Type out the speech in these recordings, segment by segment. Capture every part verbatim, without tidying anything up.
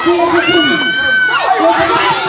Okay, okay. Okay, okay.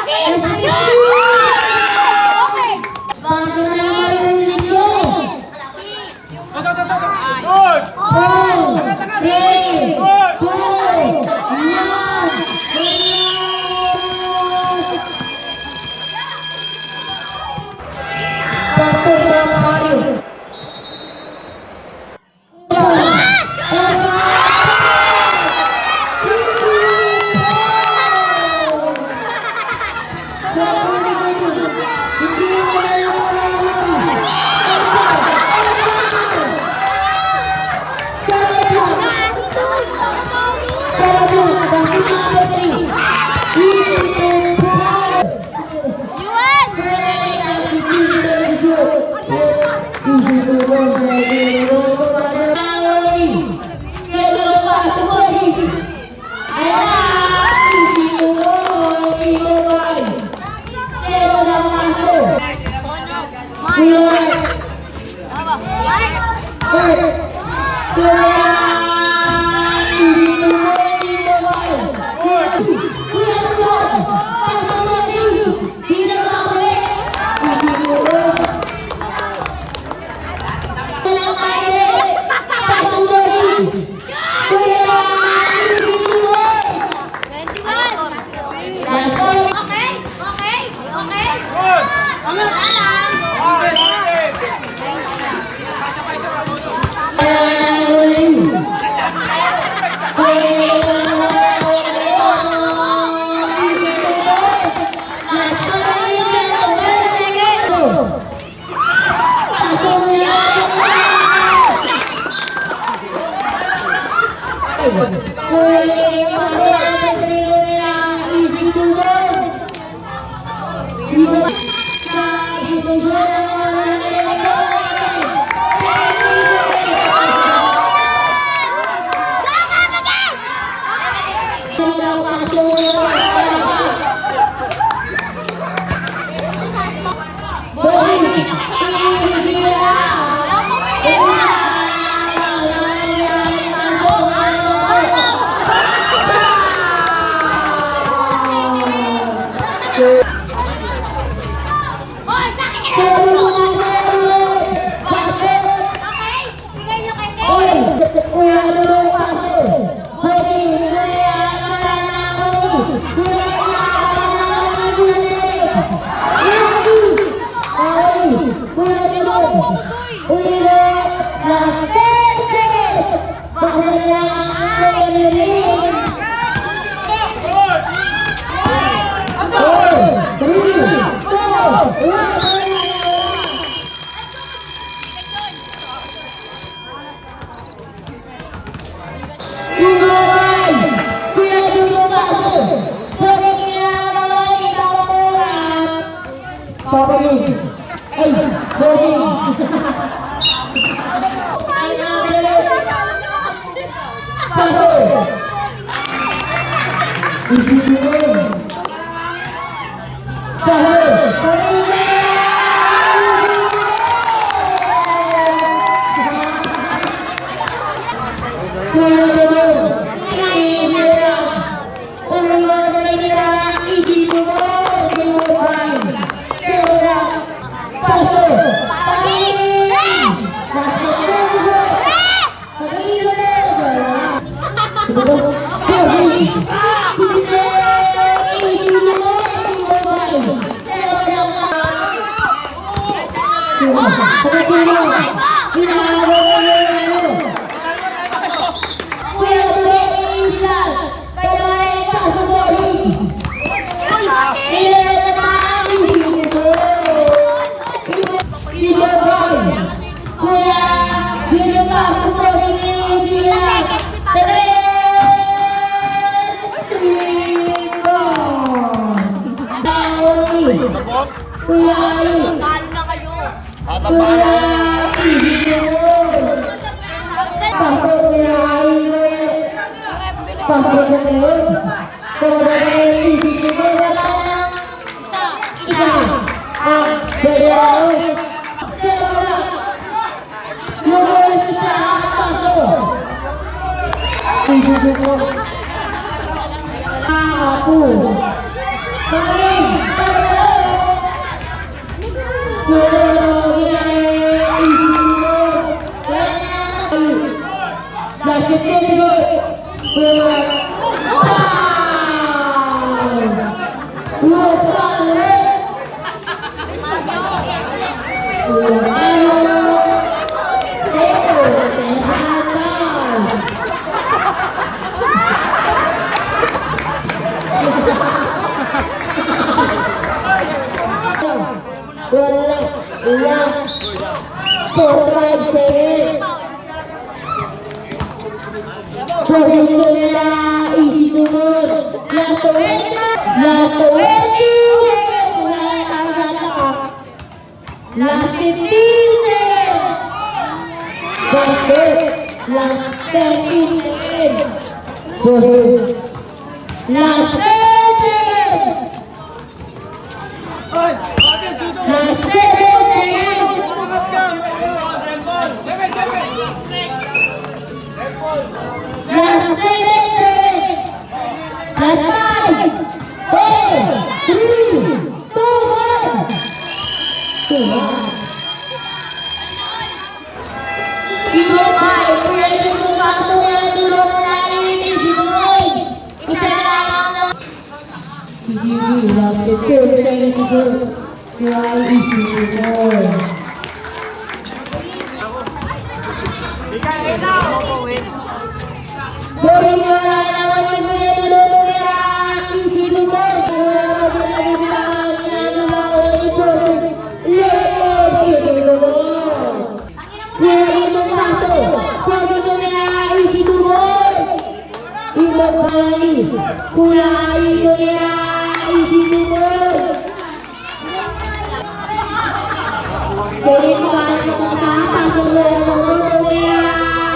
Okay, okay, okay. Papa Gig. Ay, Bogi. Paso. Isidoro. Paso. Kuya Dudong Islas, kaya rin ka sa boses. Ile na tayo dito. Ibo, ibo, boy. Kuya, dito ka sa boses ni Islas. Three, three, four. Boss? Kuya, ay. Talo na kayo. Pasok niya, ay, pasok niya, ay. Isa. Ah, pero, pero, pero, Last four, five, seven. Position nira, easy to move. Last twenty, last twenty seconds. Wala na tayo sa attack. Last fifteen seconds. That's it. Last thirteen seconds. Sorry. Last ten seconds. Sige, last fifteen seconds. Kaya isipin mo. Sorry, wala na naman yung mga niluluto nila. Isipin mo. Wala na naman yung mga niluluto nila. Kaya itong paso, pwede mo na isipin mo. Ibabalik, Kuya Ayo, Kuya Ayo, Kuya Ayo. Dili ko alam kung saan pa ko mo, Kuya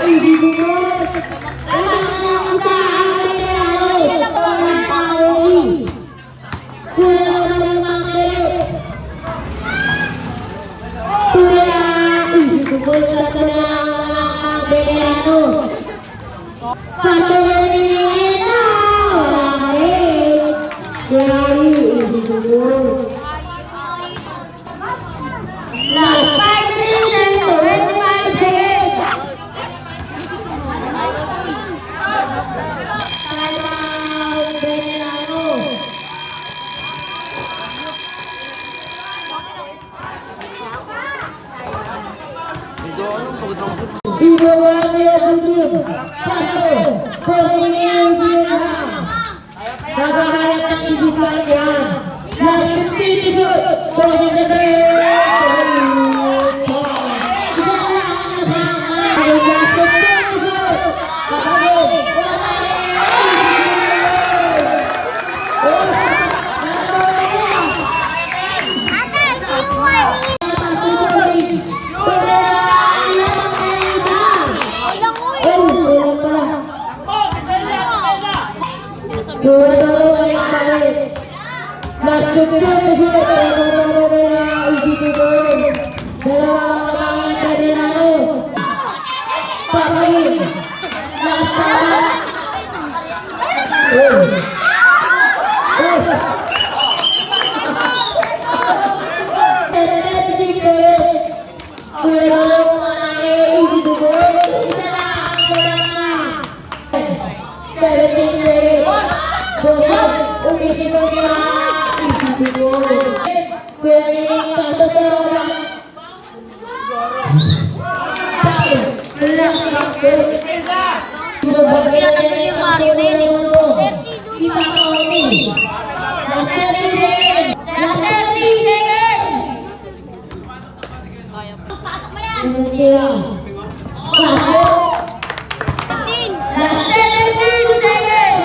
Ayo, Kuya Ayo. Ang mga sa akin, ano, mga tao, Kuya Ayo, Kuya Ayo. Kuya Ayo, Kuya Ayo, Kuya Ayo. Last five minutes and twenty-five seconds. Tira. Pasok. Last seventeen seconds.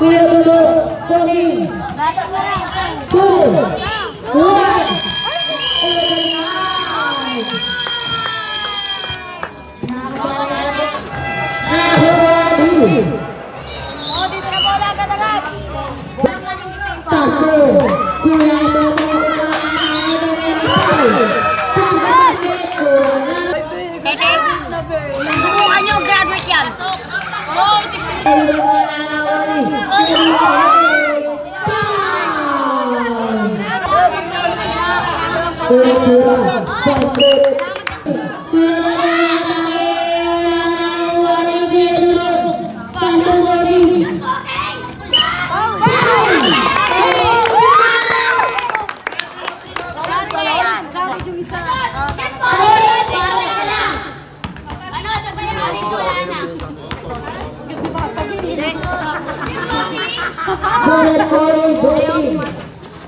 Kuya Bobo, Jogging. Two, one. Overtime. Nahuwadi. Oh, dito na bola, agad-agad. Paso. Kuya Bobo, Tete, dubuhan nyo, graduate yan. Bullet for you, Joey.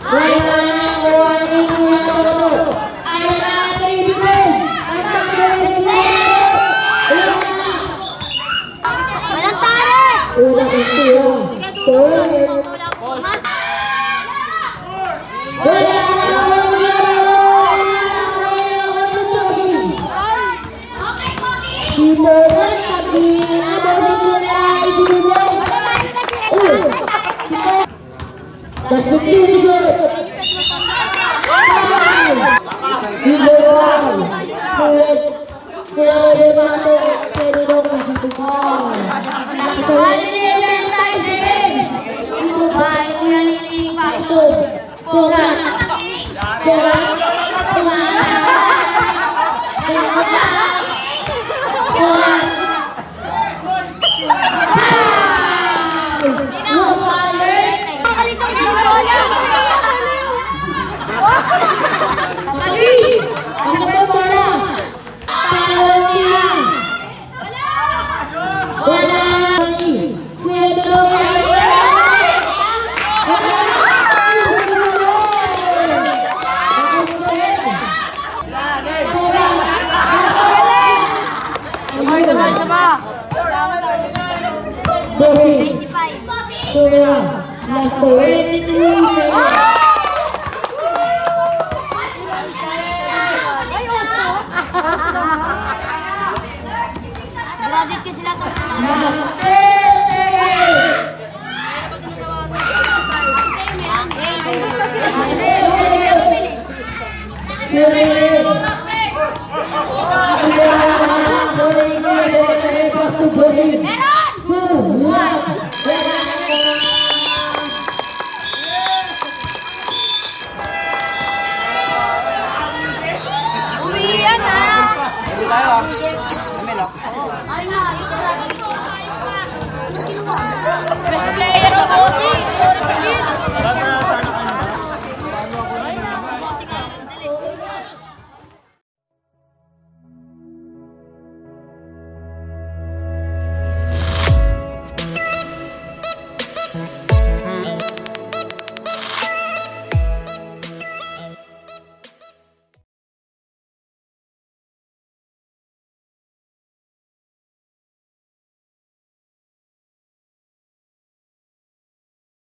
Wala na ang kuha ni Kuya Toto. Ay, natin, defense! Ang tagal ni Kuya Toto! Wala na! Walang tarik! Una ang tira. Tuloy. Wala na ang Kuya Toto! Wala na ang Kuya Toto! Ito ang pag-iingat ni Kuya Toto! Oh! That's the thing, good. Twenty-five. Last twenty-two seconds. Graduate ka sila, Last ten seconds. Okay.